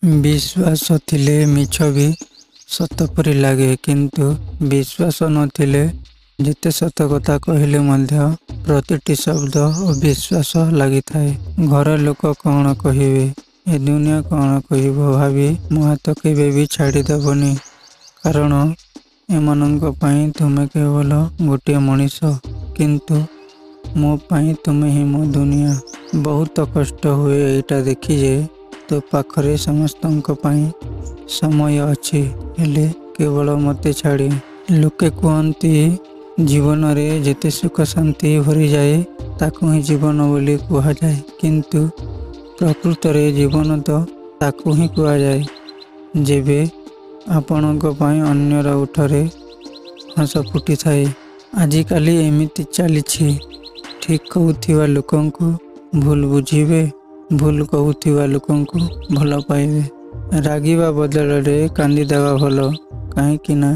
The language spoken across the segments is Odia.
ବିଶ୍ୱାସ ଥିଲେ ମିଛ ବି ସତ ପରି ଲାଗେ, କିନ୍ତୁ ବିଶ୍ୱାସ ନଥିଲେ ଯେତେ ସତ କଥା କହିଲେ ମଧ୍ୟ ପ୍ରତିଟି ଶବ୍ଦ ଅବିଶ୍ୱାସ ଲାଗିଥାଏ। ଘର ଲୋକ କଣ କହିବେ, ଏ ଦୁନିଆ କଣ କହିବ ଭାବି ମୋ ହାତ କେବେ ବି ଛାଡ଼ିଦେବନି, କାରଣ ଏମାନଙ୍କ ପାଇଁ ତୁମେ କେବଳ ଗୋଟିଏ ମଣିଷ, କିନ୍ତୁ ମୋ ପାଇଁ ତୁମେ ହିଁ ମୋ ଦୁନିଆ। ବହୁତ କଷ୍ଟ ହୁଏ ଏଇଟା ଦେଖି ଯେ ତୋ ପାଖରେ ସମସ୍ତଙ୍କ ପାଇଁ ସମୟ ଅଛି, ହେଲେ କେବଳ ମୋତେ ଛାଡ଼ି। ଲୋକେ କୁହନ୍ତି ଜୀବନରେ ଯେତେ ସୁଖ ଶାନ୍ତି ଭରିଯାଏ ତାକୁ ହିଁ ଜୀବନ ବୋଲି କୁହାଯାଏ, କିନ୍ତୁ ପ୍ରକୃତରେ ଜୀବନ ତ ତାକୁ ହିଁ କୁହାଯାଏ ଯେବେ ଆପଣଙ୍କ ପାଇଁ ଅନ୍ୟର ଓଠରେ ହସ ଫୁଟିଥାଏ। ଆଜିକାଲି ଏମିତି ଚାଲିଛି, ଠିକ୍ କହୁଥିବା ଲୋକଙ୍କୁ ଭୁଲ ବୁଝିବେ, ଭୁଲ କହୁଥିବା ଲୋକଙ୍କୁ ଭଲ ପାଇବେ। ରାଗିବା ବଦଳରେ କାନ୍ଦିଦେବା ଭଲ, କାହିଁକି ନା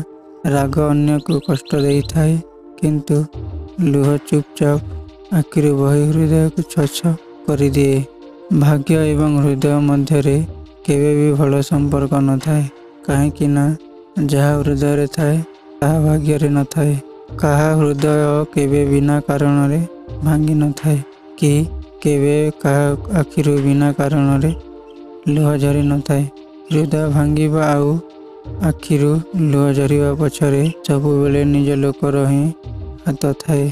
ରାଗ ଅନ୍ୟକୁ କଷ୍ଟ ଦେଇଥାଏ, କିନ୍ତୁ ଲୁହ ଚୁପଚାପ ଆଖିରୁ ବହି ହୃଦୟକୁ ସ୍ୱଚ୍ଛ କରିଦିଏ। ଭାଗ୍ୟ ଏବଂ ହୃଦୟ ମଧ୍ୟରେ କେବେ ବି ଭଲ ସମ୍ପର୍କ ନଥାଏ, କାହିଁକି ନା ଯାହା ହୃଦୟରେ ଥାଏ ତାହା ଭାଗ୍ୟରେ ନଥାଏ। କାହା ହୃଦୟ କେବେ ବିନା କାରଣରେ ଭାଙ୍ଗି ନଥାଏ କି କେବେ କାହା ଆଖିରୁ ବିନା କାରଣରେ ଲୁହ ଝରି ନଥାଏ। ହୃଦୟ ଭାଙ୍ଗିବା ଆଉ ଆଖିରୁ ଲୁହ ଝରିବା ପଛରେ ସବୁବେଳେ ନିଜ ଲୋକର ହିଁ ହାତ ଥାଏ।